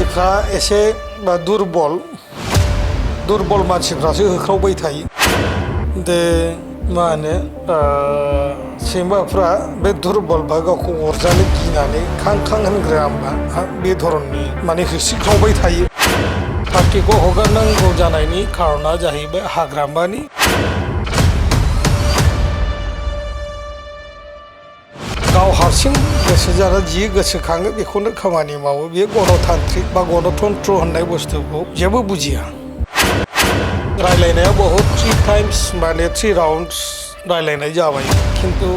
जायफ्रा एसे दुरबल मानसिफ्रासो होख्रावबाय थायो दे मा होनो सैमाफ्रा बे दुरबल बा गावखौ अरजानो गिनानै खां खां होनग्रा होमबा बे धरननि माने होसिख्रावबाय थायो पार्टिखौ हगारनांगौ जानायनि खारना जाहैबाय हाग्रामानि गाव हारसिं गोसो जाना जि गोसोखाङो बेखौनो खामानि मावो बेयो गणतान्त्रिक बा गणतन्त्र होननाय बुस्थुखौ जेबो बुजिया रायलायनाया बहुत 3 टाइम्स माने 3 राउन्ड्स रायलायनाय जाबाय खिन्थु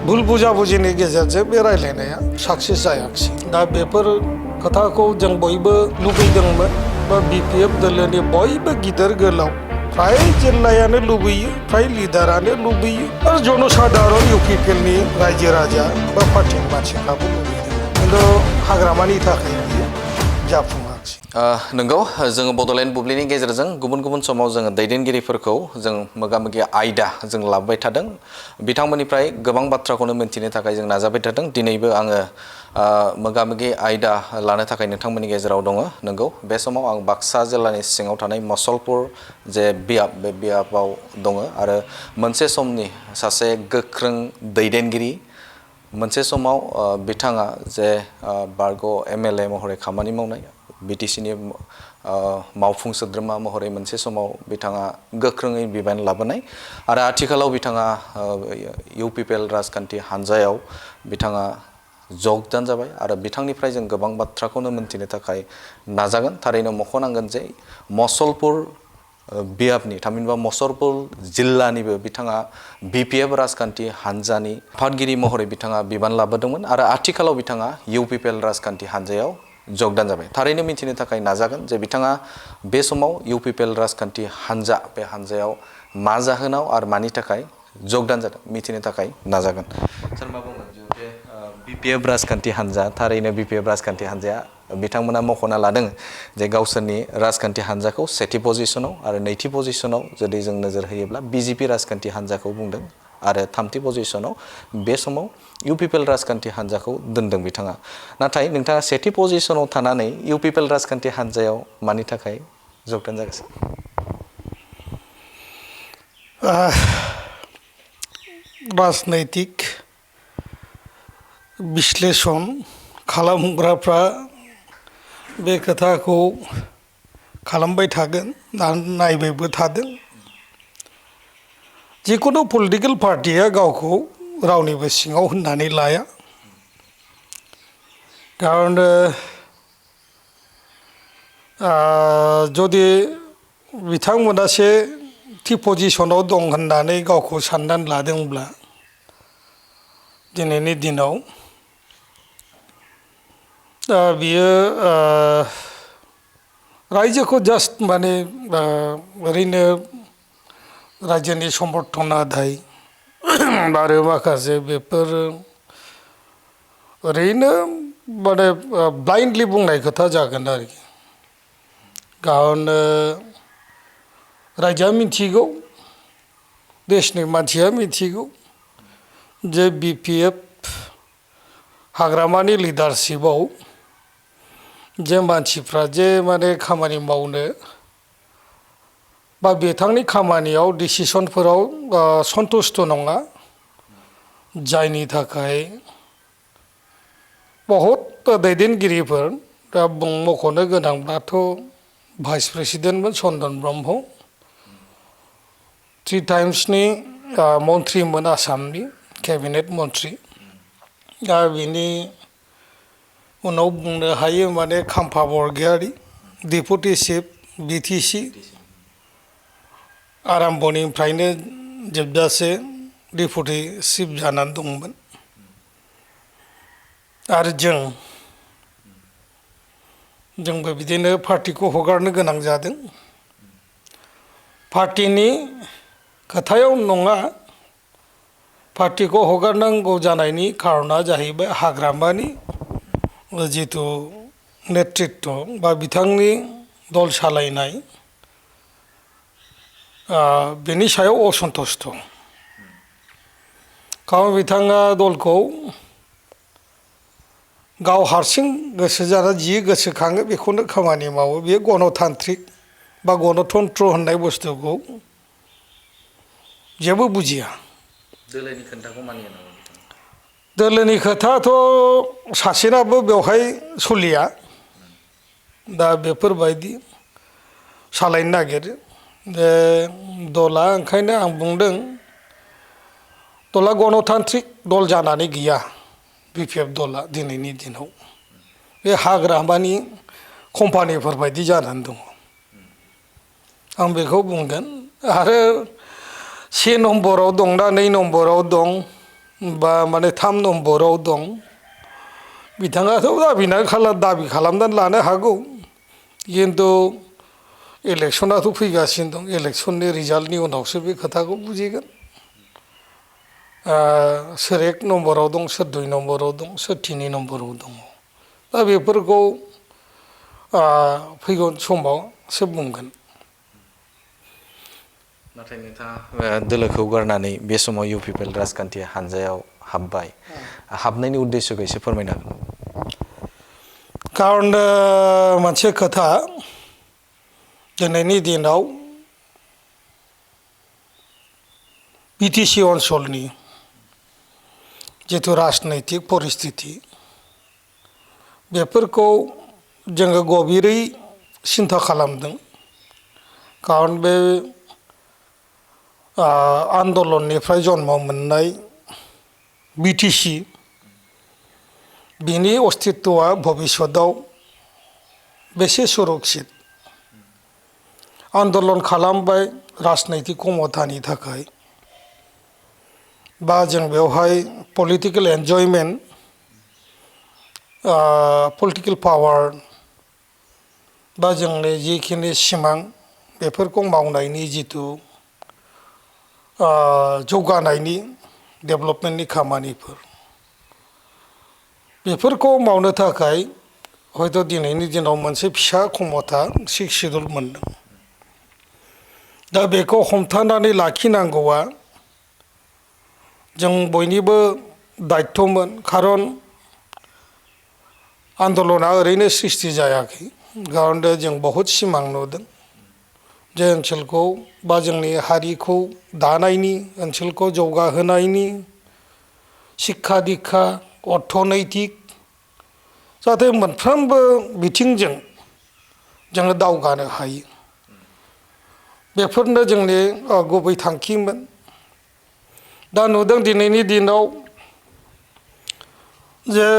भुल बुजाबुजिनि गेजेरजों बे रायलायनाया साक्सेस जायाखिसै दा बेफोर खोथाखौ जों बयबो लुबैदोंमोन बा बिपिएफ दोलोनि बयबो गिदिर गोलाव फ्राय जिल्लायानो लुबैयो फ्राय लिडारानो लुबैयो आरो जनसाधारन इउपिपिएलनि रायजो राजा बा पार्टिनि मानसिफ्राबो लुबैदों खिन्थु हाग्रामानि थाखाय बियो जाफुङाखिसै नंगौ जोङो बड'लेण्ड बुब्लिनि गेजेरजों गुबुन गुबुन समाव जोङो दैदेनगिरिफोरखौ जों मोगा-मोगि आयदा जों लाबोबाय थादों बिथांमोननिफ्राय गोबां बाथ्राखौनो मिन्थिनो थाखाय जों नाजाबाय थादों दिनैबो आङो मोगा-मोगि आयदा लानो थाखाय नोंथांमोननि गेजेराव दङ नंगौ बे समाव आं बाक्सा जिल्लानि सिङाव थानाय मसलपुर जे बियाब बे बियाबाव दङ आरो मोनसे समनि सासे गोख्रों दैदेनगिरि मोनसे समाव बिथाङा जे बारग' एमएलए महरै खामानि मावनाय बिटिसिनि मावफुं सोद्रोमा महरै मोनसे समाव बिथाङा गोख्रोङै बिबान लाबोनाय आरो आथिखालाव बिथाङा इउपिपिएल राजखान्थि हान्जायाव बिथाङा जगदान जाबाय आरो बिथांनिफ्राय जों गोबां बाथ्राखौनो मोन्थिनो थाखाय नाजागोन थारैनो मख'नांगोन जे मसलपुर बियाबनि थामहिनबा मसलपुर जिल्लानिबो बिथाङा बिपिएफ राजखान्थि हान्जानि आफादगिरि महरै बिथाङा बिबान लाबोदोंमोन आरो आथिखालाव बिथाङा इउपिपिएल राजखान्थि हान्जायाव जगदान जाबाय थारैनो मिथिनो थाखाय नाजागोन जे बिथाङा बे समाव इउपिपिएल राजखान्थि हान्जा बे हान्जायाव मा जाहोनाव आरो मानि थाखाय जगदान जादों मिथिनो थाखाय नाजागोन सोर मा बुंगोन जे बिपिएफ राजखान्थि हान्जा थारैनो बिपिएफ राजखान्थि हान्जाया बिथांमोना मख'ना लादों जे गावसोरनि राजखान्थि हान्जाखौ सेथि पजिशनाव आरो नैथि पजिशनाव जुदि जों नोजोर होयोब्ला बिजेपि राजखान्थि हान्जाखौ बुंदों आरो थामथि पजिशनाव बे समाव इउपिपिएल राजखान्थि हान्जाखौ दोनदों बिथाङा नाथाय नोंथाङा सेथि पजिशनाव थानानै इउपिपिएल राजखान्थि हान्जायाव मानि थाखाय जगदान जागासिनो राजनैतिक विश्लेषण खालामग्राफ्रा बे खोथाखौ खालामबाय थागोन नायबायबो थादों जिखुनु पलिटिकेल पार्टिया गावखौ रावनिबो सिङाव होननानै लाया खारन जुदि बिथांमोनासो थि पजिशनाव दं होननानै गावखौ साननानै लादोंब्ला दिनैनि दिनाव बियो रायजोखौ जास्ट माने ओरैनो रायजोनि समर्थन आदाय आरो माखासे बेफोर ओरैनो माने ब्लाइन्डलि बुंनाय खोथा जागोन आरोखि खारन रायजोआ मिथिगौ देशनि मानसिया मिथिगौ जे बिपिएफ हाग्रामानि लिडारशिपआव जे मानसिफ्रा जे माने खामानि मावनो बा बिथांनि खामानियाव डिसिसनफोराव सन्तुष्ट नङा जायनि थाखाय बहुत दैदेनगिरिफोर दा मख'नो गोनांब्लाथ' भाइस प्रेसिडेन्टमोन चन्दन ब्रह्म 3 टाइम्सनि मन्थ्रिमोन आसामनि केबिनेट मन्थ्रि दा बिनि उनाव बुंनो हायो माने खाम्फा बरगयारी डेपुटि चिफ बिटिसि आराम्भनिफ्रायनो जोबजासे डेपुटि चिफ जानानै दंमोन आरो जोंबो बिदिनो पार्टिखौ हगारनो गोनां जादों पार्टिनि खोथायाव नङा पार्टिखौ हगारनांगौ जानायनि खारना जाहैबाय हाग्रामानि जिथु नेतृत्व बा बिथांनि दल सालायनाय बेनि सायाव असन्तुष्ट खारन बिथाङा दलखौ गाव हारसिं गोसो जाना जि गोसोखाङो बेखौनो खामानि मावो बेयो गणतान्त्रिक बा गणतन्त्र होननाय बुस्थुखौ जेबो बुजिया दोलोनि खोन्थाखौ मानिया नामा दोलोनि खोथाथ' सासेनाबो बेवहाय सोलिया दा बेफोरबायदि सालायनो नागिरो दला ओंखायनो आं बुंदों दला गणतान्त्रिक दल जानानै गैया बिपिएफ दला दिनैनि दिनाव बे हाग्रामानि कम्पानिफोरबायदि जानानै दङ आं बेखौ बुंगोन आरो 1 नम्बराव दंना 2 नम्बराव दं बा माने 3 नम्बराव दं बिथाङाथ' दाबि खालामनानै लानो हागौ खिन्थु इलेक्सनाथ' फैगासिनो दं इलेक्सननि रिजाल्टनि उनावसो बे खोथाखौ बुजिगोन सोर 1 नम्बराव दं सोर 2 नम्बराव दं सोर 3 नम्बराव दङ दा बेफोरखौ फैगोन समावसो बुंगोन नाथाय नोंथाङा दोलोखौ गारनानै बे समाव इउपिपिएल राजखान्थि हानजायाव हाबबाय हाबनायनि उद्देश्यखौ एसे फोरमायनो हागोन खारन मोनसे खोथा दिनैनि दिनाव बिटिसि ओनसोलनि जिथु राजनैतिक परिस्थिति बेफोरखौ जोङो गभीरै सिन्था खालामदों खारन बे आन्दलननिफ्राय जन्म मोननाय बिटिसि बिनि अस्तित्वआ भबिष्यतआव बेसे सुरक्षित आन्दलन खालामबाय राजनैतिक क्षमतानि थाखाय बा जों बेवहाय पलिटिकेल एन्जयमेन्ट पलिटिकेल पावार बा जोंनि जिखिनि सिमां बेफोरखौ मावनायनि जिथु जौगानायनि डेभेलपमेन्टनि खामानिफोर बेफोरखौ मावनो थाखाय हयथ' दिनैनि दिनाव मोनसे फिसा क्षमता 6 सिडुल मोनदों दा बेखौ हमथानानै लाखिनांगौआ जों बयनिबो दायित्वमोन खारन आन्दलना ओरैनो सृष्टि जायाखै खारन जों बहुद सिमां नुदों जे ओनसोलखौ बा जोंनि हारिखौ दानायनि ओनसोलखौ जौगाहोनायनि शिक्षा दीक्षा अर्थनैतिक जाहाथे मोनफ्रोमबो बिथिंजों जोङो दावगानो हायो बेफोरनो जोंनि गुबै थांखिमोन दा नुदों दिनैनि दिनाव जे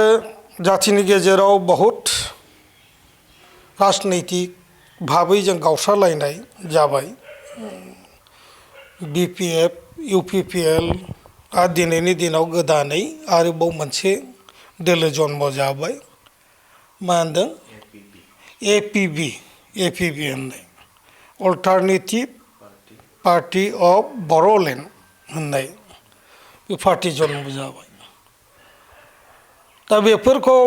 जाथिनि गेजेराव बहुत राजनैतिक भाबै जों गावस्रालायनाय जाबाय बिपिएफ इउपिपिएल आरो दिनैनि दिनाव गोदानै आरोबाव मोनसे दोलो जन्म जाबाय मा होनदों एपिबि होननाय अल्टारनेटिभ पार्टी अफ बर'लेण्ड होननाय बे पार्टी जन्म जाबाय दा बेफोरखौ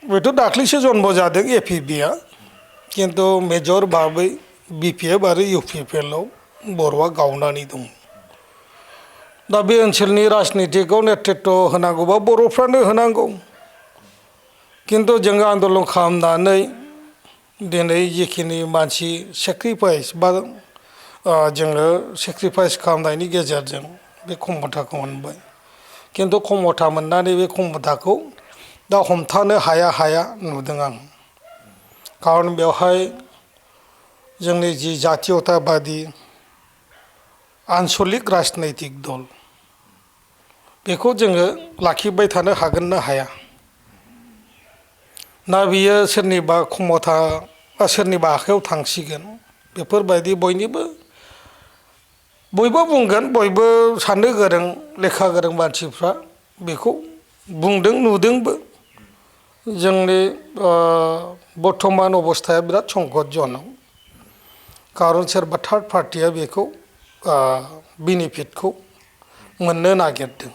बेथ' दाख्लैसो जन्म जादों एपिबिआ खिन्थु मेजर भाबै बिपिएफ आरो इउपिपिएलआव बर'आ गावनानै दं दा बे ओनसोलनि राजनितिकआव नेतृत्व होनांगौबा बर'फ्रानो होनांगौ खिन्थु जोङो आन्दलन खालामनानै दिनै जिखिनि मानसि सेक्रिफाइस बा जोङो सेक्रिफाइस खालामनायनि गेजेरजों बे क्षमताखौ मोनबाय खिन्थु क्षमता मोननानै बे क्षमताखौ दा हमथानो हाया नुदों आं खारन बेवहाय जोंनि जि जातीयताबादि आन्सलिक राजनैतिक दल बेखौ जोङो लाखिबाय थानो हागोन ना हाया ना बियो सोरनिबा क्षमता बा सोरनिबा आखायाव थांसिगोन बेफोरबायदि बयबो बुंगोन बयबो साननो गोरों लेखा गोरों मानसिफ्रा बेखौ बुंदों नुदोंबो जोंनि बर्थमान अबस्थाया बिराद संकटजनक खारन सोरबा थार्ड पार्टिया बेखौ बेनिफिटखौ मोननो नागिरदों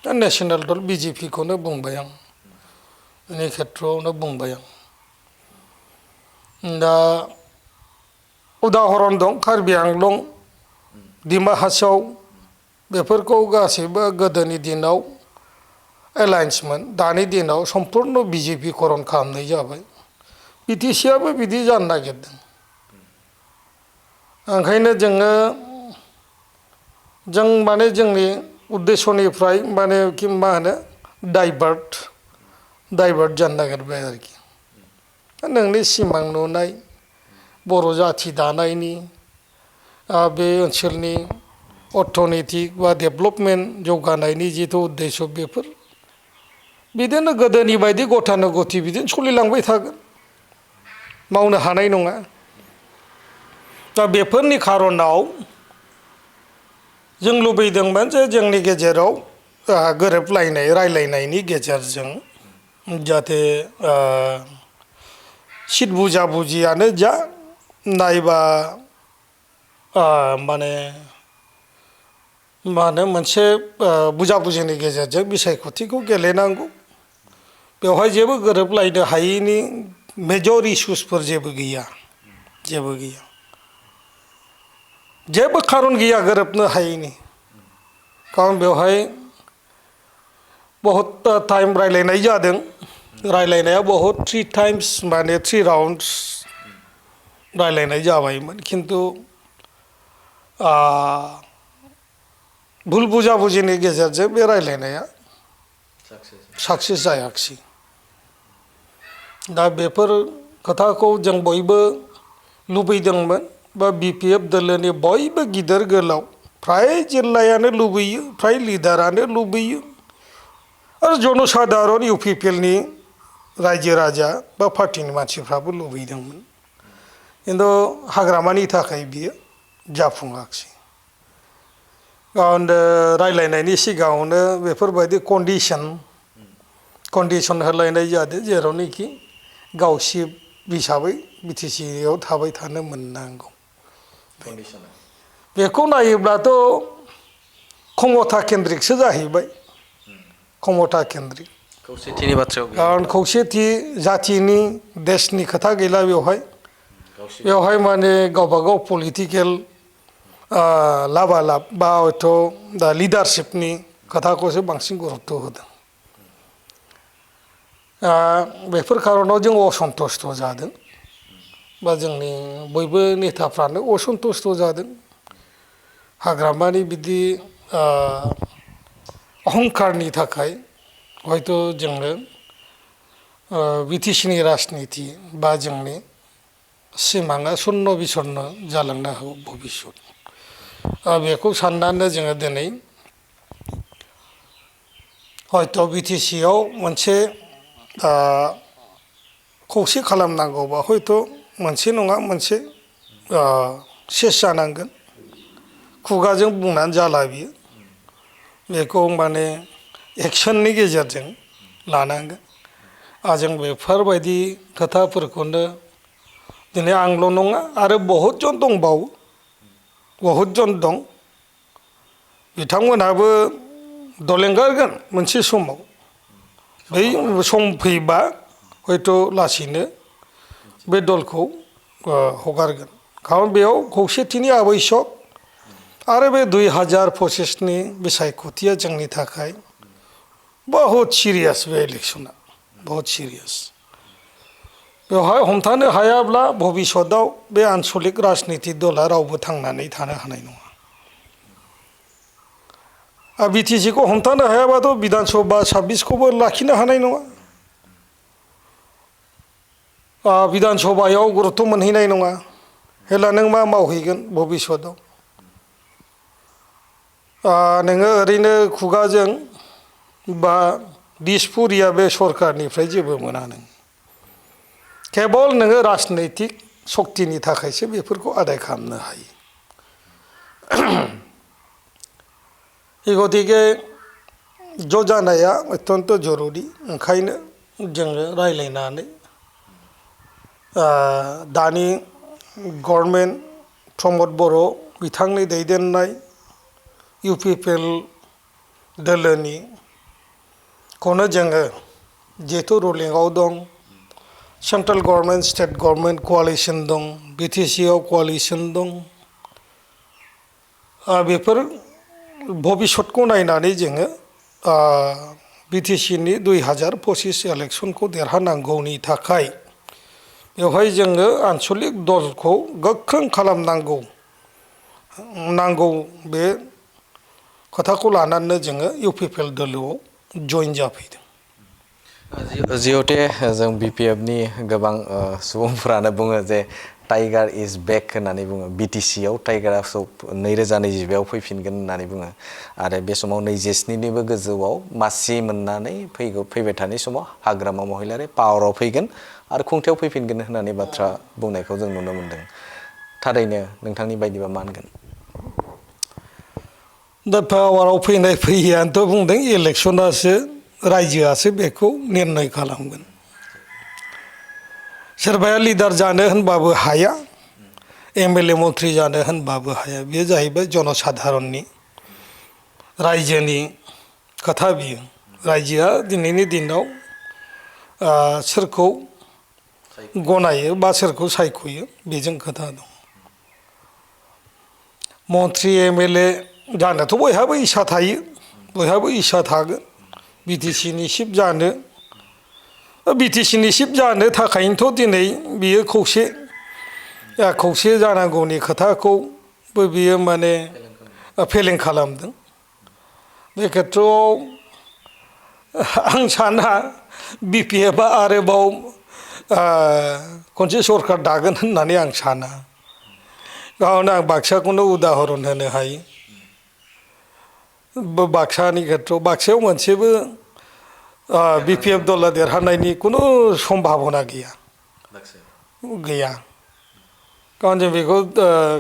दा नेशनेल दल बिजेपिखौनो बुंबाय आं बेनि खेथ्रआवनो बुंबाय आं दा उदाहरन दं कार्बि आंलं डिमा हासाव बेफोरखौ गासैबो गोदोनि दिनाव एलायन्समोन दानि दिनाव सम्पुर्ण बिजेपि करन खालामनाय जाबाय बिटिसिआबो बिदि जानो नागिरदों ओंखायनो जों माने जोंनि उद्देश्यनिफ्राय माने कि मा होनो डाइभार्ट जानो नागिरबाय आरोखि नोंनि सिमां नुनाय बर' जाथि दानायनि बे ओनसोलनि अर्थनैतिक बा डेभेलपमेन्ट जौगानायनि जिथु उद्देश्य बेफोर बिदिनो गोदोनि बायदि गतानुगति बिदिनो सोलिलांबाय थागोन मावनो हानाय नङा दा बेफोरनि खारनाव जों लुबैदोंमोन जे जोंनि गेजेराव गोरोबलायनाय रायलायनायनि गेजेरजों जाहाथे सिट बुजियानो जा नायबा माने मा होनो मोनसे बुजिनि गेजेरजों बिसायख'थिखौ गेलेनांगौ बेवहाय जेबो गोरोबलायनो हायैनि मेजर इस्युसफोर जेबो गैया जेबो खारन गैया गोरोबनो हायैनि खारन बेवहाय बहुत टाइम रायलायनाय जादों रायलायनाया बहुत 3 टाइम्स माने 3 राउन्ड्स रायलायनाय जाबायमोन खिन्थु भुल बुजिनि गेजेरजों बे रायलायनाया साक्सेस जायाखिसै दा बेफोर खोथाखौ जों बयबो लुबैदोंमोन बा बिपिएफ दोलोनि बयबो गिदिर गोलाव फ्राय जिल्लायानो लुबैयो फ्राय लिडारानो लुबैयो आरो जनसाधारन इउपिपिएलनि रायजो राजा बा पार्टिनि मानसिफ्राबो लुबैदोंमोन खिन्थु हाग्रामानि थाखाय बियो जाफुङाखिसै रायलायनायनि सिगाङावनो बेफोरबायदि कन्डिसन होलायनाय जादों जेरावनोखि गावसिब हिसाबै बिटिसिआव थाबाय थानो मोननांगौ बेखौ नायोब्लाथ' क्षमता केन्द्रिकसो जाहैबाय क्षमता केन्द्रिक खौसेथिनि बाथ्रायाव खारन खौसेथि जाथिनि देशनि खोथा गैला बेवहाय माने गावबागाव पलिटिकेल लाबालाब बा हयथ' दा लिडारशिपनि खोथाखौसो बांसिन गुरुत्त होदों बेफोर खारनाव जों असन्तुष्ट जादों बा जोंनि बयबो नेताफ्रानो असन्तुष्ट जादों हाग्रामानि बिदि अहंकारनि थाखाय हयथ' जोङो बिटिसिनि राजनिति बा जोंनि सिमाङा सन्न बिसन्न जालांनो हागौ भबिष्यत बेखौ साननानै जोङो दिनै हयथ' बिटिसिआव मोनसे खौसे खालामनांगौबा हयथ' मोनसे नङा मोनसे सेस जानांगोन खुगाजों बुंनानै जाला बियो बेखौ माने एक्सननि गेजेरजों लानांगोन जों बेफोरबायदि खोथाफोरखौनो दिनै आंल' नङा आरो बहुद जन दंबावो बहुद जन दं बिथांमोनहाबो दल एंगारगोन मोनसे समाव बै सम फैबा हयथ' लासैनो बे दलखौ हगारगोन खारन बेयाव खौसेथिनि आबैसक आरो बे 2025नि बिसायख'थिया जोंनि थाखाय बहुत सिरियास बे इलेक्सना बहुत सिरियास बेवहाय हमथानो हायाब्ला भबिष्यतआव बे आन्सलिक राजनिति दला रावबो थांनानै थानो हानाय नङा बिटिसिखौ हमथानो हायाबाथ' बिधान सभा 26खौबो लाखिनो हानाय नङा बिधान सभायाव गुरुत्त मोनहैनाय नङा हेला नों मा मावहैगोन भबिष्यतआव नोङो ओरैनो खुगाजों बा दिसपुरिया बे सरकारनिफ्राय जेबो मोना नों केबल नोङो राजनैतिक सक्तिनि थाखायसो बेफोरखौ आदाय खालामनो हायो गतिके ज' जानाया अत्यन्त जरुरि ओंखायनो जोङो रायलायनानै दानि गभर्नमेन्ट प्रमद बर' बिथांनि दैदेननाय इउपिपिएल दोलोनि खौनो जोङो जिहेतु रुलिंआव दं सेन्ट्रेल गभर्नमेन्ट स्टेट गभर्नमेन्ट क'आलिसन दं बिटिसिआव क'आलिसन दं बेफोर भबिष्यतखौ नायनानै जोङो बिटिसिनि 2025 इलेक्सनखौ देरहानांगौनि थाखाय बेवहाय जोङो आन्चलिक दलखौ गोख्रों खालामनांगौ बे खोथाखौ लानानै जोङो इउपिपिएल दोलोआव जइन जाफैदों। जिहते जों बिपिएफनि गोबां सुबुंफोरानो बुङो जे टाइगार इज बेक होननानै बुङो बिटिसिआव टाइगारा 2025आव फैफिनगोन होननानै बुङो आरो बे समाव 27निबो गोजौआव मासि मोननानै फैबाय थानाय समाव हाग्रामा महिलारि पावाराव फैगोन आरो खुंथायाव फैफिनगोन होननानै बाथ्रा बुंनायखौ जों नुनो मोनदों। थारैनो नोंथांनि बायदिबा मा होनगोन? दा पावाराव फैनाय फैयैआनोथ' बुंदों इलेक्सनासो रायजोआसो बेखौ निर्णय खालामगोन। सोरबाया लिडार जानो होनबाबो हाया, एमएलए मन्थ्रि जानो होनबाबो हाया। बेयो जाहैबाय जनसाधारननि रायजोनि खोथा बियो। रायजोआ दिनैनि दिनाव सोरखौ गनायो बा सोरखौ सायख'यो बेजों खोथा दं। मन्थ्रि एमएलए जानोथ' बयहाबो इसा थायो, बयहाबो इसा थागोन बिटिसिनि चिफ जानो। बिटिसिनि चिफ जानो थाखायनोथ' दिनै बियो खौसे जानांगौनि खोथाखौबो बियो माने फेलें खालामदों। बे खेथ्रआव आं साना बिपिएफआ आरोबाव खनसे सरखार दागोन होननानै आं साना। गावनो आं बाक्साखौनो उदाहरन होनो हायो। बाक्सानि खेथ्रआव बाक्सायाव मोनसेबो बिपिएफ दला देरहानायनि खुनु सम्भाबना गैया। गावनो जों बेखौ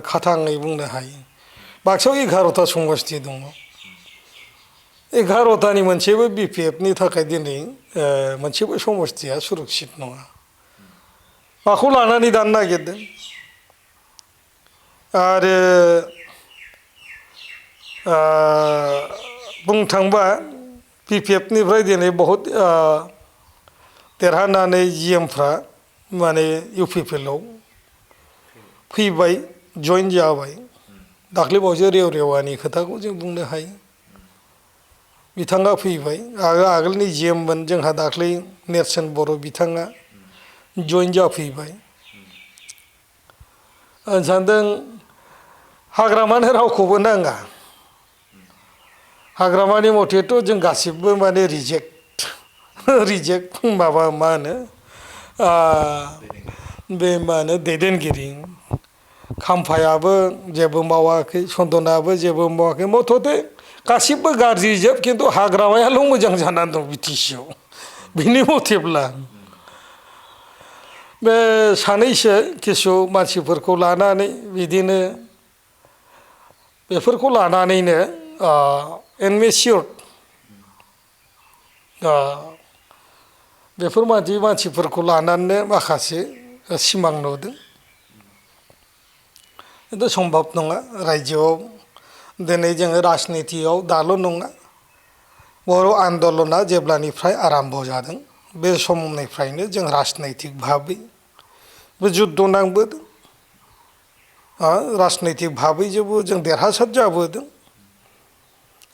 खाथाङै बुंनो हायो। बाक्सायाव 11ता समस्ति दङ। 11तानि मोनसेबो बिपिएफनि थाखाय दिनै मोनसेबो समस्तिया सुरक्षित नङा। माखौ लानानै दानो नागिरदों? आरो बुंनो थांबा बिपिएफनिफ्राय दिनै बहुद देरहानानै जिएमफ्रा माने इउपिपिएलआव फैबाय, जइन जाबाय। दाख्लै बावैसो रेवरेवानि खोथाखौ जों बुंनो हायो। बिथाङा फैबाय, आगोलनि जिएममोन जोंहा दाख्लै नेरसोन बर' बिथाङा जइन जाफैबाय। आं सानदों हाग्रामानो रावखौबो नाङा। हाग्रामानि मथेथ' जों गासिबो माने रिजेक्ट माबा मा होनो बे मा होनो दैदेनगिरि। खाम्फायाबो जेबो मावाखै, सन्दनाबो जेबो मावाखै। मथथे गासिबो गाज्रिजोब, खिन्थु हाग्रामायाल' मोजां जानानै दं बिटिसिआव बिनि मथेब्ला। बे सानैसो किसु मानसिफोरखौ लानानै बिदिनो बेफोरखौ लानानैनो एनमेसियर बेफोर मानसिफोरखौ लानानैनो माखासे सिमां नुदों। खिन्थु सम्भब नङा। रायजोआव दिनै जोङो राजनितियाव दाल' नङा, बर' आन्दलना जेब्लानिफ्राय आराम्भ जादों बे समनिफ्रायनो जों राजनैतिक भाबै जुद्ध नांबोदों। राजनैतिक भाबैजोंबो जों देरहासार जाबोदों।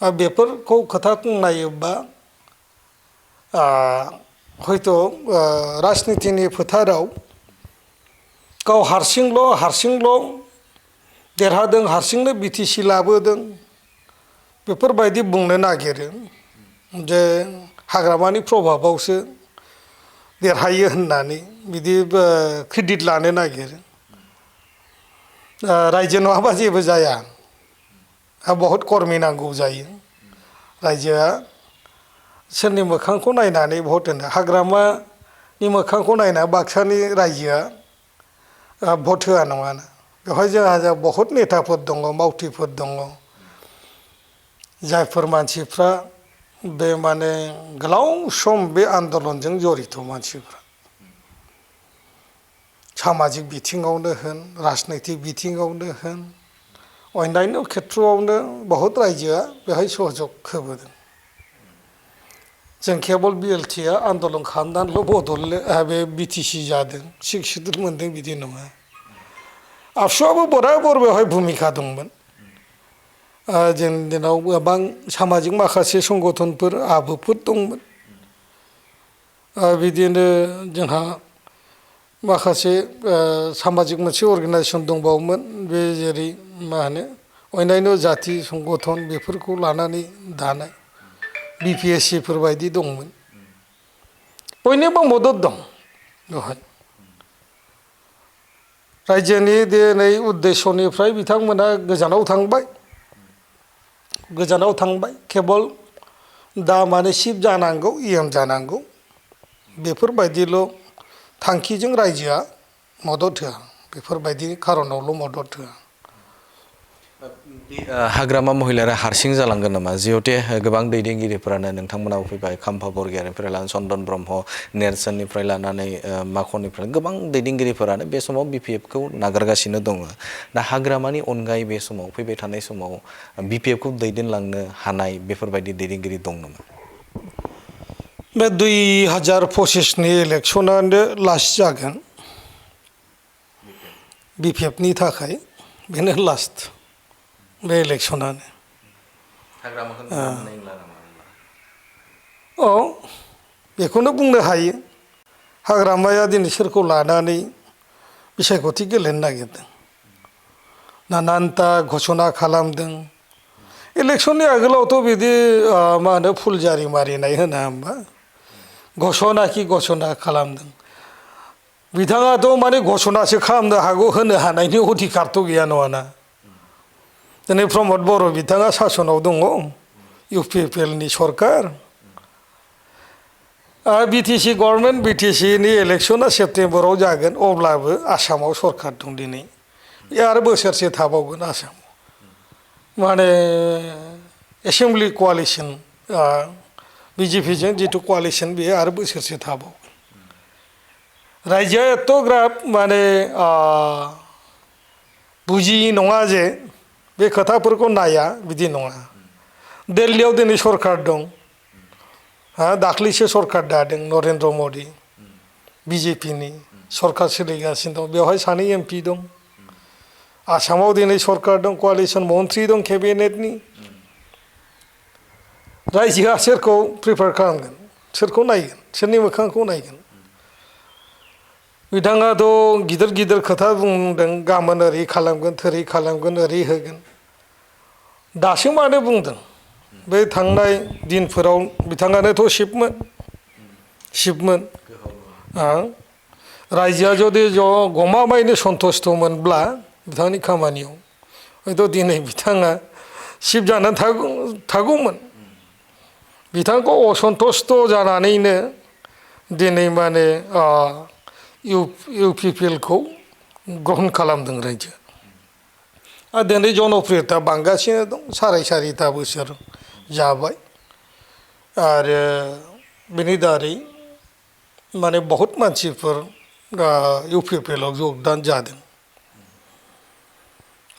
बेफोरखौ खोथाखौ नायोबा हयथ' राजनितिनि फोथाराव गाव हारसिंल' देरहादों, हारसिंनो बिटिसि लाबोदों बेफोरबायदि बुंनो नागिरो जे हाग्रामानि प्रभाबावसो देरहायो होननानै बिदि क्रेडिट लानो नागिरो। रायजो नङाबा जेबो जाया। बहुत कर्मि नांगौ जायो। रायजोआ सोरनि मोखांखौ नायनानै भट होनो? हाग्रामानि मोखांखौ नायना बाक्सानि रायजोआ भट होआ नङाना। बेवहाय जोंहा बहुत नेताफोर दङ, मावथिफोर दङ, जायफोर मानसिफ्रा बे माने गोलाव सम बे आन्दलनजों जड़ित मानसिफ्रा। सामाजिक बिथिङावनो होन, राजनैतिक बिथिङावनो होन, अन्यान्य खेथ्रआवनो बहुत रायजोआ बेहाय सहयोग होबोदों। जों केबल बिएलटिआ आन्दलन खालामनानैल' बे बिटिसि जादों, सिट मोन्दों बिदि नङा। आबसुआबो बराबर बेवहाय भुमिका दंमोन। जोंनि दिनाव गोबां सामाजिक माखासे संगठनफोर आबोफोर दंमोन। बिदिनो जोंहा माखासे सामाजिक मोनसे अर्गेनाइजेसन दंबावोमोन बे जेरै मा होनो अन्यान्य जाति संगठन बेफोरखौ लानानै दानाय BPSC फोरबायदि दंमोन बयनिबो मदद दं बेवहाय रायजोनि दिनै उद्देश्यनिफ्राय बिथांमोना गोजानाव थांबाय केबल दा माने चिफ जानांगौ EM जानांगौ बेफोरबायदिल' थांखिजों रायजोआ मदद होआ बेफोरबायदि खारनावल' मदद होआ हाग्रामा महिलारा हारसिं जालांगोन नामा जिहेतु गोबां दैदेनगिरिफोरानो नोंथांमोनाव फैबाय खाम्फा बरगयारिनिफ्राय लानानै चन्दन ब्रह्म नेरसोननिफ्राय लानानै माखननिफ्राय गोबां दैदेनगिरिफोरानो बे समाव BPFखौ नागारगासिनो दङ दा हाग्रामानि अनगायै बे समाव फैबाय थानाय समाव BPFखौ दैदेनलांनो हानाय बेफोरबायदि दैदेनगिरि दं नामा बे 2025नि इलेक्सनानो लास्ट जागोन BPFनि थाखाय बेनो लास्ट बे इलेक्सनानो औ बेखौनो बुंनो हायो हाग्रामाया दिनै सोरखौ लानानै बिसायख'थि गेलेनो नागिरदों नानानथा घोषणा खालामदों इलेक्सननि आगोलावथ' बिदि मा होनो फुलजारि मारिनाय होना होमबा घोषणा खालामदों बिथाङाथ' माने घोषणासो खालामनो हागौ होनो हानायनि अधिकारथ' गैया नङाना दिनै प्रमद बर' बिथाङा सासनाव दङ UPPLनि सरकार BTC गभर्नमेन्ट BTCनि इलेक्सना सेप्तेम्बराव जागोन अब्लाबो आसामाव सरकार दं दिनै आरो बोसोरसे थाबावगोन आसामाव माने एसेमब्लि क'आलिसन BJPजों जिथु क'आलिसन बेयो आरो बोसोरसे थाबावगोन रायजोआ एथ'ग्राब माने बुजियि नङा जे बे खोथाफोरखौ नाया बिदि नङा दिल्लीयाव दिनै सरकार दं दाख्लैसो सरकार दादों नरेन्द्र मदि BJPनि सरकार सोलिगासिनो दं बेवहाय सानै MP दं आसामाव दिनै सरकार दं क'आलिसन मन्थ्रि दं केबिनेटनि रायजोआ सोरखौ प्रिफार खालामगोन सोरखौ नायगोन सोरनि मोखांखौ नायगोन बिथाङाथ' गिदिर खोथा बुंदों गाबोन ओरै खालामगोन थोरै खालामगोन ओरै होगोन दासो मानो बुंदों बे थांनाय दिनफोराव बिथाङानोथ' शिबमोन रायजोआ जुदि गमामायैनो सन्तुष्ट मोनब्ला बिथांनि खामानियाव हयथ' दिनै बिथाङा शिब जानानै थागौमोन बिथांखौ असन्तुष्ट जानानैनो दिनै माने UPPLखौ ग्रहण खालामदों रायजोआ आरो दिनै जनप्रियता बांगासिनो दं 4.5 बोसोर जाबाय आरो बेनि दारै माने बहुत मानसिफोर UPPLआव जगदान जादों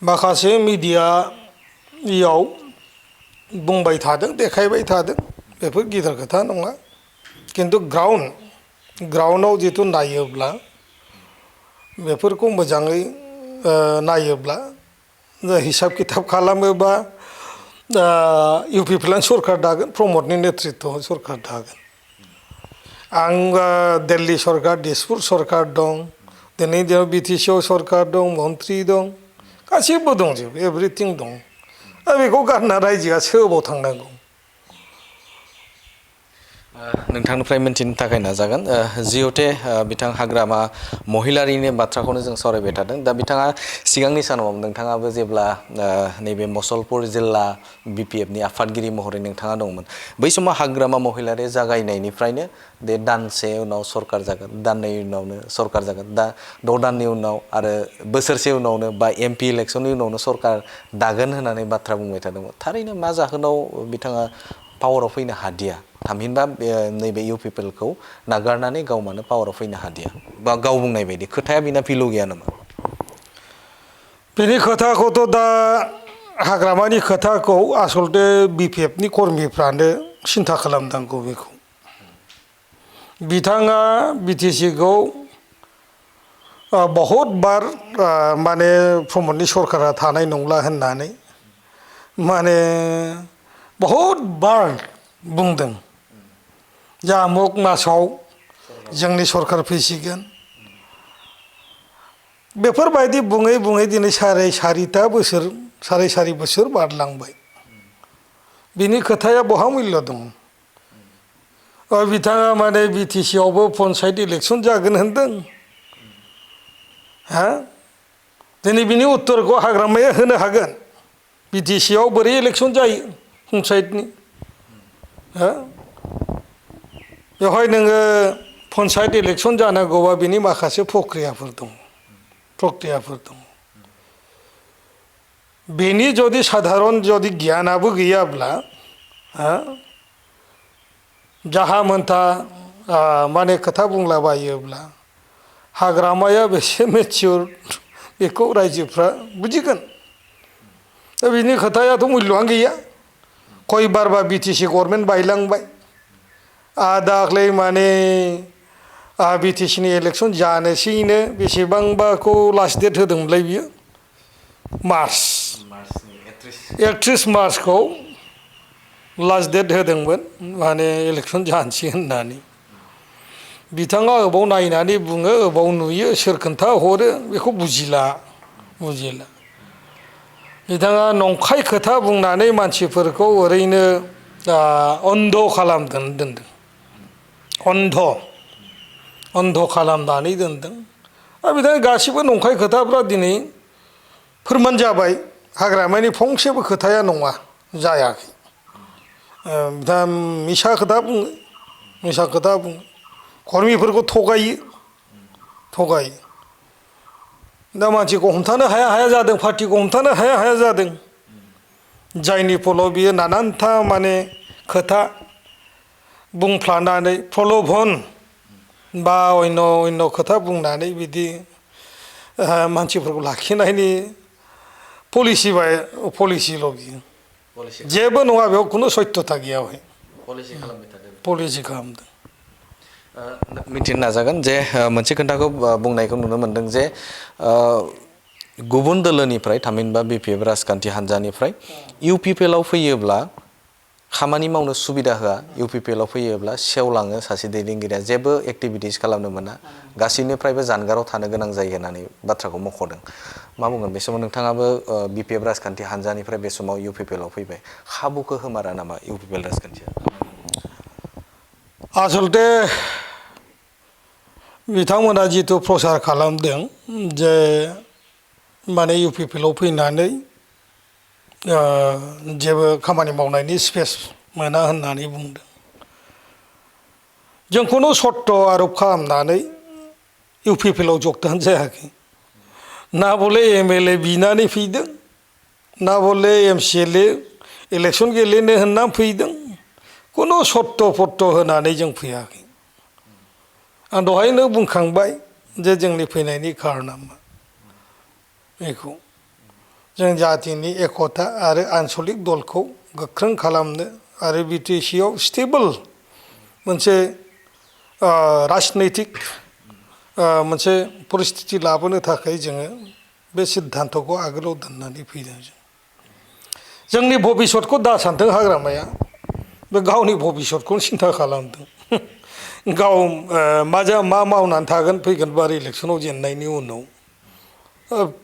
माखासे मिडियायाव बुंबाय थादों देखायबाय थादों बेफोर गिदिर खोथा नङा किन्तु ग्राउन्डआव जिथु नायोब्ला बेफोरखौ मोजाङै नायोब्ला हिसाब किताब खालामोबा UPPLआनो सरकार दागोन प्रमदनि नेतृत्वआव सरकार दागोन आं दिल्ली सरकार दिसपुर सरकार दं दिनै दिनाव BTCआव सरकार दं मन्थ्रि दं गासिबो दंजोबो एभ्रिथिं दं दा बेखौ गारना रायजोआ सोबाव थांनांगौ नोंथांनिफ्राय मिन्थिनो थाखाय नाजागोन जिहेतु बिथां हाग्रामा महिलारिनि बाथ्राखौनो जों सावरायबाय थादों दा बिथाङा सिगांनि सानाव नोंथाङाबो जेब्ला नैबे मुसलपुर जिल्ला BPFनि आफादगिरि महरै नोंथाङा दंमोन बै समाव हाग्रामा महिलारि जागायनायनिफ्रायनो बे दानसे उनाव सरकार जागोन दाननै उनावनो सरकार जागोन दा 6 दाननि उनाव आरो बोसोरसे उनावनो बा MP इलेक्सननि उनावनो सरकार दागोन होननानै बाथ्रा बुंबाय थादोंमोन थारैनो मा जाहोनाव बिथाङा पावाराव फैनो हादिया थामहिनबा नैबे UPPLखौ नागारनानै गाव मानो पावाराव फैनो हादिया बा गाव बुंनाय बायदि खोथाया बिना फिलु गैया नामा बेनि खोथाखौथ' दा हाग्रामानि खोथाखौ आसलते BPFनि कर्मिफ्रानो सिन्था खालामनांगौ बेखौ बिथाङा BTCखौ बहुत बार माने प्रमदनि सरकारा थानाय नंला होननानै माने बहुत बार बुंदों जा अमुक मासाव जोंनि सरकार फैसिगोन बेफोरबायदि बुङै बुङै दिनै साराय सारि बोसोर बारलांबाय बिनि खोथाया बहा मुल्य दं बिथाङा माने बिटिसि आवबो पन्सायत इलेक्सन जागोन होनदों हा दिनै बिनि उत्तरखौ हाग्रामाया होनो हागोन बिटिसि आव बोरै इलेक्सन जायो पन्सायतनि हा बेवहाय नोङो पन्सायत इलेक्सन जानांगौबा बिनि माखासे प्रक्रियाफोर दं बेनि जुदि साधारन जुदि गियानाबो गैयाब्ला जाहा मोनथा माने खोथा बुंलाबायोब्ला हाग्रामाया बेसे मेचियर बेखौ रायजोफ्रा बुजिगोन दा बिनि खोथायाथ' मुल्यआनो गैया कय बारबा बिटिसि गभर्नमेन्ट बायलांबाय दाख्लै माने बिटिसिनि इलेक्सन जानोसैनो बेसेबांबाखौ लास्ट डेट होदोंमोनलाय बियो मार्च 31 मार्चखौ लास्ट डेट होदोंमोन माने इलेक्सन जानोसै होननानै बिथाङा अबाव नायनानै बुङो अबाव नुयो सोर खोन्था हरो बेखौ बुजिला बिथाङा नंखाय खोथा बुंनानै मानसिफोरखौ ओरैनो अन्ध खालामनानै दोनदों अन्ध खालामनानै दोनदों आरो बिथाङा गासिबो नंखाय खोथाफ्रा दिनै फोरमान जाबाय हाग्रामानि फंसेबो खोथाया नङा जायाखै दा मिसा खोथा बुङो कर्मिफोरखौ थगायो दा मानसिखौ हमथानो हाया जादों पार्टिखौ हमथानो हाया जादों जायनि फलाव बियो नानानथा माने खोथा बुंफ्लानानै प्रल'भन बा अन्य खोथा बुंनानै बिदि मानसिफोरखौ लाखिनायनि पलिसिल' बियो जेबो नङा बेयाव खुनु सत्यता गैया बेवहाय पलिसि खालामदों मिथिनो नाजागोन जे मोनसे खोथाखौ बुंनायखौ नुनो मोनदों जे गुबुन दोलोनिफ्राय थामहिनबा बिपिएफ राजखान्थि हान्जानिफ्राय इउपिपिएलआव फैयोब्ला खामानि मावनो सुबिदा होआ इउपिपिएलआव फैयोब्ला सेवलाङो सासे दैदेनगिरिया जेबो एक्टिभिटिस खालामनो मोना गासैनिफ्रायबो जानगाराव थानो गोनां जायो होननानै बाथ्राखौ मख'दों मा बुंगोन बे समाव नोंथाङाबो बिपिएफ राजखान्थि हान्जानिफ्राय बे समाव इउपिपिएलआव फैबाय खाबुखौ होमारा नामा इउपिपिएल राजखान्थिया आसलते बिथांमोना जिथु प्रसार खालामदों जे माने इउपिपिएलआव फैनानै जेबो खामानि मावनायनि स्पेस मोना होननानै बुंदों जों खुनु सर्त आर'प खालामनानै इउपिपिएलआव जगदान जायाखै ना बले एमएलए बिनानै फैदों ना बले एमसिएलए इलेक्सन गेलेनो होनना फैदों खुनु सर्त फर्त होनानै जों फैयाखै आं दहायनो बुंखांबाय जे जोंनि फैनायनि खारना मा बेखौ जों जातिनि एकता आरो आन्सलिक दलखौ गोख्रों खालामनो आरो बिटिसिआव स्टेबल मोनसे राजनैतिक मोनसे परिस्थिति लाबोनो थाखाय जोङो बे सिद्धान्तखौ आगोलाव दोननानै फैदों जोंनि भबिसतखौ दा सानथों हाग्रामाया बे गावनि भबिसतखौ सिन्था खालामदों गाव मा मावनानै थागोन फैगोन बार इलेक्सनाव जेननायनि उनाव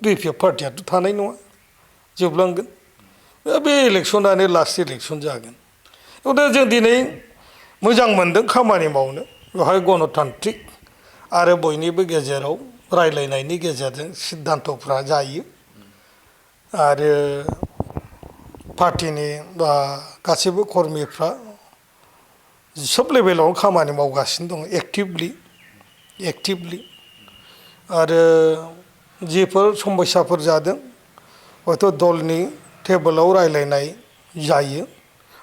बिपिएफ पार्टियाथ' थानाय नङा जोबलांगोन बे इलेक्सनानो लास्ट इलेक्सन जागोन दा जों दिनै मोजां मोनदों खामानि मावनो बेवहाय गणतान्त्रिक आरो बयनिबो गेजेराव रायलायनायनि गेजेरजों सिद्धान्तफ्रा जायो आरो पार्टिनि बा गासैबो कर्मिफ्रा सब लेभेलाव खामानि मावगासिनो दं एक्टिभलि आरो जिफोर समस्याफोर जादों हयथ' दलनि टेबोलाव रायलायनाय जायो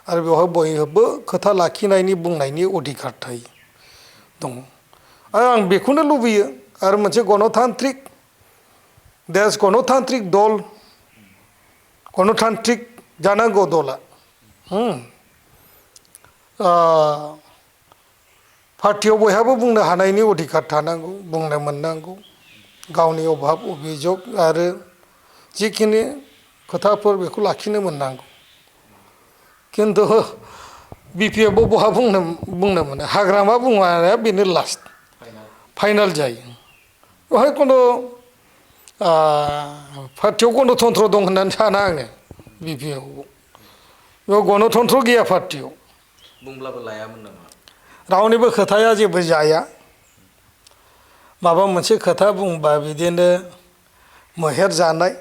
आरो बेवहाय बयबो खोथा लाखिनायनि बुंनायनि अधिकार थायो दङ आरो आं बेखौनो लुबैयो आरो मोनसे गणतान्त्रिक देश गणतान्त्रिक दल गणतान्त्रिक जानांगौ दला पार्टियाव बयहाबो बुंनो हानायनि अधिकार थानांगौ बुंनो मोननांगौ गावनि अभाब अभियोग आरो जिखिनि खोथाफोर बेखौ लाखिनो मोननांगौ खिन्थु बिपिएफआव बहा बुंनो मोनो हाग्रामा बुंनाया बेनो लास्ट फाइनाल जायो बेवहाय कुनु पार्टियाव गणतन्त्र दं होननानै साना आङो बिपिआव बेयाव गणतन्त्र गैया पार्टियाव बुंब्लाबो लायामोन नामा रावनिबो खोथाया जेबो जाया माबा मोनसे खोथा बुंबा बिदिनो मोहेर जानाय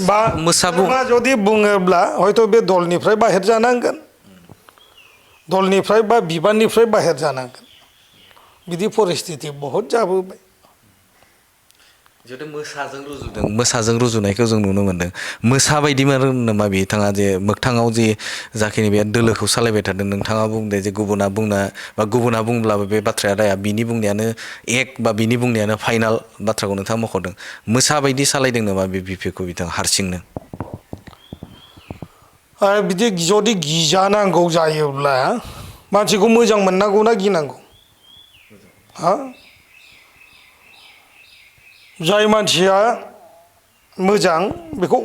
बा सोरबा जुदि बुङोब्ला हयथ' बे दलनिफ्राय बाहेर जानांगोन दलनिफ्राय बा बिबाननिफ्राय बाहेर जानांगोन बिदि परिस्थिति बहुद जाबोबाय जुदि मोसाजों रुजुनायखौ जों नुनो मोनदों मोसा बायदिमोन नामा बिथाङा जे मोगथाङाव जे जाखिनि बे दोलोखौ सालायबाय थादों नोंथाङा बुंदों जे गुबुना बुंब्लाबो बे बाथ्राया राया बिनि बुंनायानो एक बा बिनि बुंनायानो फाइनाल बाथ्राखौ नोंथाङा मख'दों मोसा बायदि सालायदों नामा बे बिपिखौ बिथाङा हारसिंनो बिदि जुदि गिजानांगौ जायोब्ला मानसिखौ मोजां मोननांगौ ना गिनांगौ हा जाय मानसिया मोजां बेखौ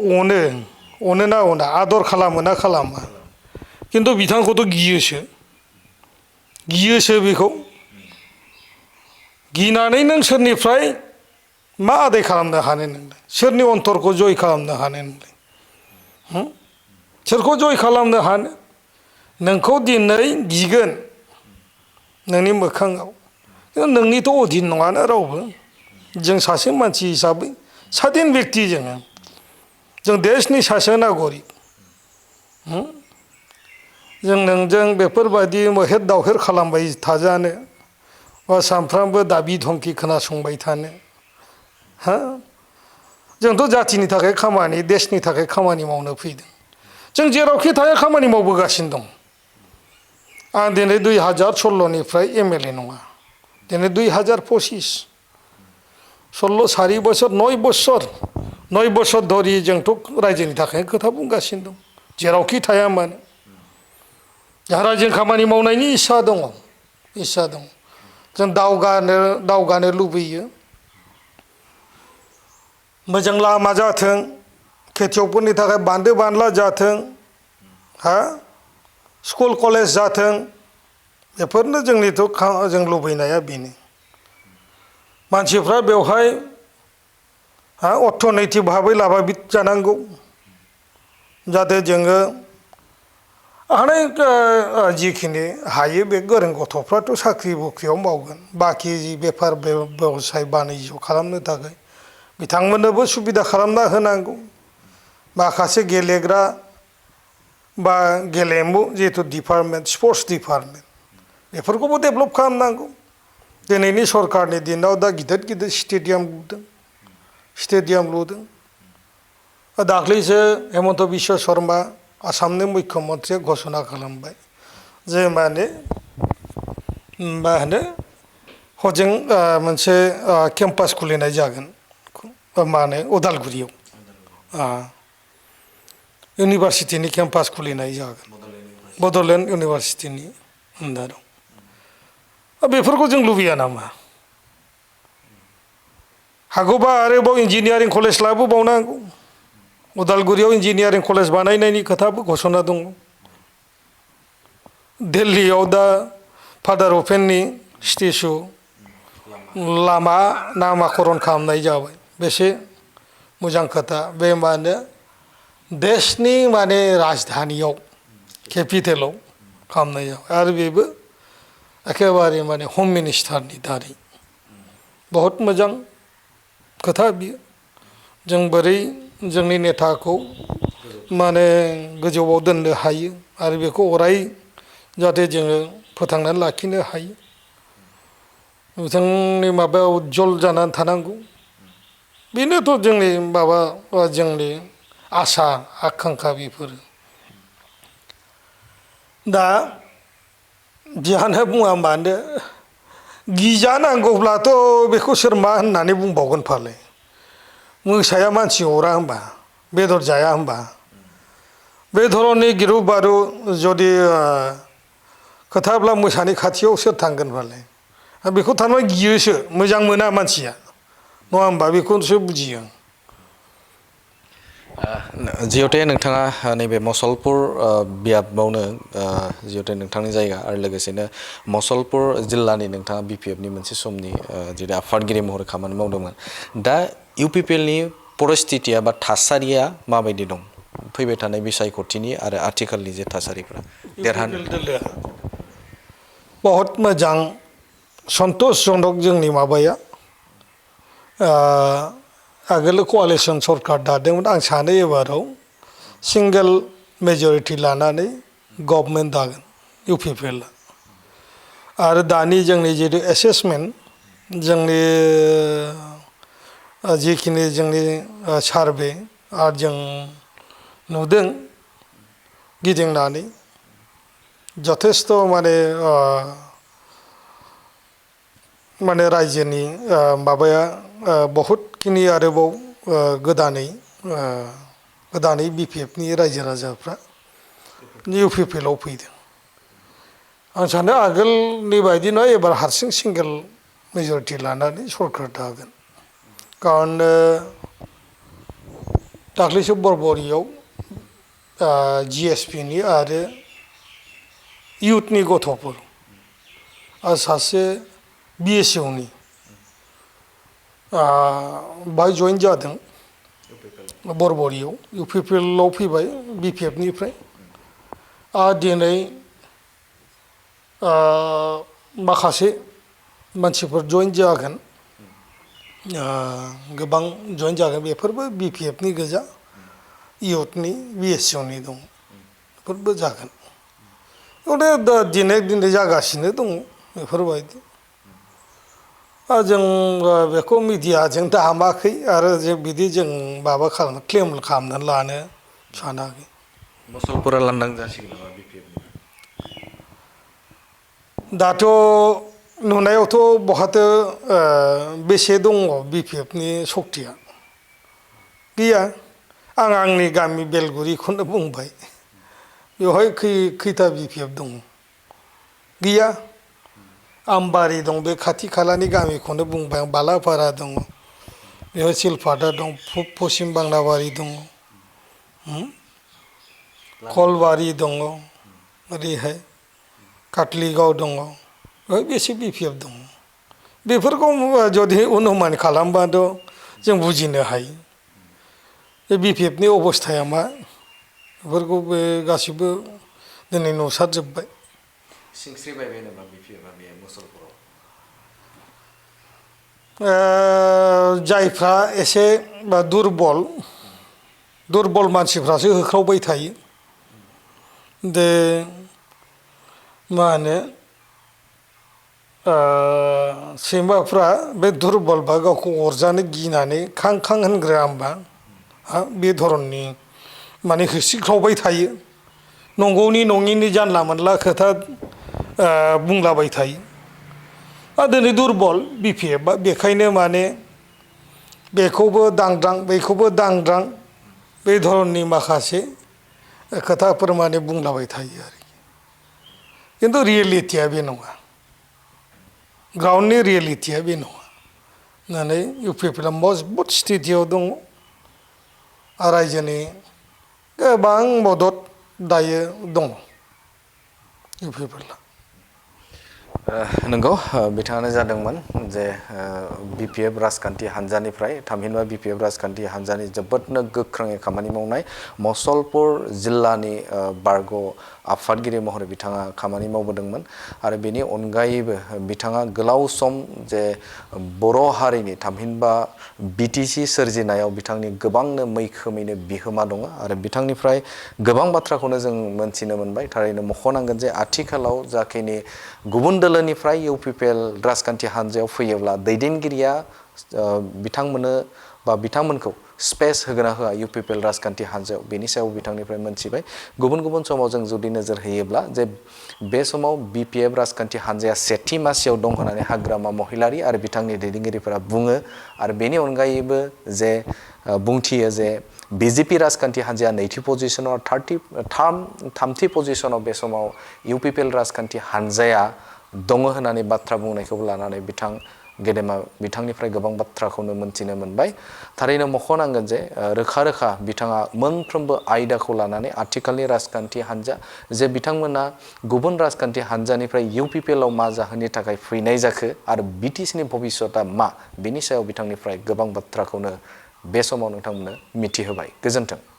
अनो ना अना आदर खालामो ना खालामा खिन्थु बिथांखौथ' गियोसो बेखौ गिनानै नों सोरनिफ्राय मा आदाय खालामनो हानो नोंलाय सोरनि अन्तरखौ जय खालामनो हानो नोंलाय सोरखौ जय खालामनो हानो नोंखौ दिनै गिगोन नोंनि मोखाङाव नोंनिथ' अधीन नङाना रावबो जों सासे मानसि हिसाबै स्वाधीन बेक्ति जों देशनि सासे नागरिक जों नोंजों बेफोरबायदि मोहेर दावहेर खालामबाय थाजानो बा सानफ्रामबो दाबि धमखि खोनासंबाय थानो हा जोंथ' जाथिनि थाखाय खामानि देशनि थाखाय खामानि मावनो फैदों जों जेरावखि थाया खामानि मावबोगासिनो दं आं दिनै 2016निफ्राय एमएलए नङा दिनै 2025 4 बोसोर 9 बोसोर धरि जोंथ' रायजोनि थाखाय खोथा बुंगासिनो दं जेरावखि थाया मानो जोंहा जों खामानि मावनायनि इस्सा दं जों दावगानो लुबैयो मोजां लामा जाथों खेथियकफोरनि थाखाय बान्दो बानला जाथों हा स्कुल कलेज जाथों बेफोरनो जोंनिथ' जों लुबैनाया बेनो मानसिफ्रा बेवहाय अर्थनैतिक भाबै लाभाबित जानांगौ जाहाथे जोङो हानाय जिखिनि हायो बे गोरों गथ'फ्राथ' साख्रि बाख्रियाव मावगोन बाखि बेफार बेबसाय बानिज्य खालामनो थाखाय बिथांमोननोबो सुबिदा खालामना होनांगौ माखासे गेलेग्रा बा गेलेमु जिहेतु डिपार्टमेन्ट स्पर्ट्स डिपार्टमेन्ट बेफोरखौबो डेभेलप खालामनांगौ दिनैनि सरकारनि दिनाव दा गिदिर स्टेडियाम लुदों दाख्लैसो हेमन्त बिश्व शर्मा आसामनि मुख्यमन्त्रिया घोषणा खालामबाय जे माने मा होनो हजों मोनसे केम्पास खुलिनाय जागोन मा होनो उदालगुरियाव इउनिभारसिटिनि केम्पास खुलिनाय जागोन बड'लेण्ड इउनिभारसिटिनि आन्दाराव बेफोरखौ जों लुबैया नामा हागौबा आरोबाव इन्जिनियारिं कलेज लाबोबावनांगौ उदालगुरियाव इन्जिनियारिं कलेज बानायनायनि खोथाबो घोषणा दङ दिल्लीयाव दा फादार अपेननि स्टेचु लामा नामाकरन खालामनाय जाबाय बेसे मोजां खोथा बे माने देशनि माने राजधानियाव केपिटेलाव खालामनाय जाबाय आरो बेबो एखेबारे माने हम मिनिस्टारनि दारै बहुत मोजां खोथा बियो जों बोरै जोंनि नेताखौ माने गोजौआव दोननो हायो आरो बेखौ अराय जाहाथे जोङो फोथांनानै लाखिनो हायो बिथांनि माबायाव उज्जवल जानानै थानांगौ बेनोथ' जोंनि माबा जोंनि आसा आकांक्षा बेफोरो दा जियानो बुङा मानो गिजानांगौब्लाथ' बेखौ सोर मा होननानै बुंबावगोन फालाय मोसाया मानसि अरा होनबा बेदर जाया होनबा बे धरननि गिरु बारु जुदि खोथाब्ला मोसानि खाथियाव सोर थांगोन फालाय बेखौ थारमाने गियोसो मोजां मोना मानसिया नङा होनबा बेखौसो बुजियो आं जिहेतु नोंथाङा नैबे मसलपुर बियाबावनो जिहेतु नोंथांनि जायगा आरो लोगोसेनो मसलपुर जिल्लानि नोंथाङा BPFनि मोनसे समनि जेरै आफादगिरि महरै खामानि मावदोंमोन दा UPPLनि परिस्थितिया बा थासारिया माबायदि दं फैबाय थानाय बिसायख'थिनि आरो आथिखालनि जे थासारिफोरा दोलोआ बहुत मोजां सन्तोषजनक जोंनि माबाया आगोल क'आलिसन सरकार दादोंमोन आं सानो एबाराव सिंगेल मेजरिटि लानानै गभर्नमेन्ट दागोन UPPLआ आरो दानि जोंनि जितु एसेसमेन्ट जोंनि जिखिनि जोंनि सारभे आरो जों नुदों गिदिंनानै जथेस्थ' माने रायजोनि माबाया बहुतखिनि आरोबाव गोदानै BPFनि रायजो राजाफ्रा UPPLआव फैदों आं सानो आगोलनि बायदि नङा एबार हारसिं सिंगेल मेजरिटि लानानै सरकार दागोन खारन दाख्लैसो बरबरियाव GSPनि आरो इउथनि गथ'फोर आरो सासे BSUनि बाहाय जइन जादों बरबरियाव UPPLआव फैबाय BPFनिफ्राय आरो दिनै माखासे मानसिफोर जइन जागोन गोबां जइन जागोन बेफोरबो BPFनि गोजा इउथनि BSUनि दं बेफोरबो जागोन दिनै जागासिनो दङ बेफोरबायदि जों बेखौ मिडियाजों दामाखै आरो जों बिदि जों माबा क्लेम खालामनानै लानो सानाखै मसलपुरा लांदां जासिगोन नामा BPFनि दाथ' नुनायावथ' बहाथो बेसे दङ BPFनि सक्तिया गैया आं आंनि गामि बेलगुरिखौनो बुंबाय बेवहाय खैथा BPF दङ गैया आमबारि दं बे खाथि खालानि गामिखौनो बुंबाय आं बालापारा दङ बेवहाय सिलपाता दं पश्चिम बांलाबारि दङ खलबारि दङ ओरैहाय काटलिगाव दङ बेवहाय बेसे BPF दङ बेफोरखौ जुदि अनुमान खालामबाथ' जों बुजिनो हायो बे BPFनि अबस्थाया मा बेफोरखौ बे गासिबो दिनै नुसारजोब्बाय सिंस्रिबायबाय नामा BPFआ बे मसलपुराव जायफ्रा एसे दुरबल मानसिफ्रासो होख्रावबाय थायो दे मा होनो सैमाफ्रा बे दुरबल बा गावखौ अरजानो गिनानै खां खां होनग्रा होमबा बे धरननि माने होसिख्रावबाय थायो नंगौनि नङिनि जानला मोनला खोथा बुंलाबाय थायो दिनै दुरबल BPFआ बेखायनो माने बेखौबो दांद्रां बेखौबो दांद्रां बे धरननि माखासे खोथाफोर माने बुंलाबाय थायो आरोखि खिन्थु रियेलिटिया बे नङा ग्राउन्डनि रियेलिटिया बे नङा होननानै UPPLआ मजबुत स्थितियाव दङ रायजोनि गोबां मदद दायो दङ UPPLआ नंगौ बिथाङानो जादोंमोन जे BPF राजखान्थि हान्जानिफ्राय थामहिनबा BPF राजखान्थि हान्जानि जोबोदनो गोख्रोङै खामानि मावनाय मसलपुर जिल्लानि बारग' आफादगिरि महरै बिथाङा खामानि मावबोदोंमोन आरो बेनि अनगायैबो बिथाङा गोलाव सम जे बर' हारिनि थामहिनबा BTC सोरजिनायाव बिथांनि गोबांनो मैखोमैनो बिहोमा दङ आरो बिथांनिफ्राय गोबां बाथ्राखौनो जों मोनथिनो मोनबाय थारैनो मख'नांगोन जे आथिखालाव जाखिनि गुबुन दोलोनिफ्राय UPPL राजखान्थि हान्जायाव फैयोब्ला दैदेनगिरिया बिथांमोनखौ स्पेस होगोना होआ UPPL राजखान्थि हान्जायाव बेनि सायाव बिथांनिफ्राय मोनथिबाय गुबुन समाव जों जुदि नोजोर होयोब्ला जे बे समाव BPF राजखान्थि हान्जाया सेथि मासियाव दं होननानै हाग्रामा महिलारि आरो बिथांनि दैदेनगिरिफोरा बुङो आरो बेनि अनगायैबो जे बुंथियो जे BJP राजखान्थि हान्जाया नैथि पजिशनाव थामथि पजिशनाव बे समाव UPPL राजखान्थि हान्जाया दङ होननानै बाथ्रा बुंनायखौबो लानानै बिथां गेदेमा बिथांनिफ्राय गोबां बाथ्राखौनो मोनथिनो मोनबाय थारैनो मख'नांगोन जे रोखा रोखा बिथाङा मोनफ्रोमबो आयदाखौ लानानै आथिखालनि राजखान्थि हान्जा जे बिथांमोना गुबुन राजखान्थि हान्जानिफ्राय UPPLआव मा जाहोननि थाखाय फैनाय जाखो आरो BTCनि भबिष्यतआ मा बिनि सायाव बिथांनिफ्राय गोबां बाथ्राखौनो बे समाव नोंथांमोननो मिथिहोबाय। गोजोन्थों।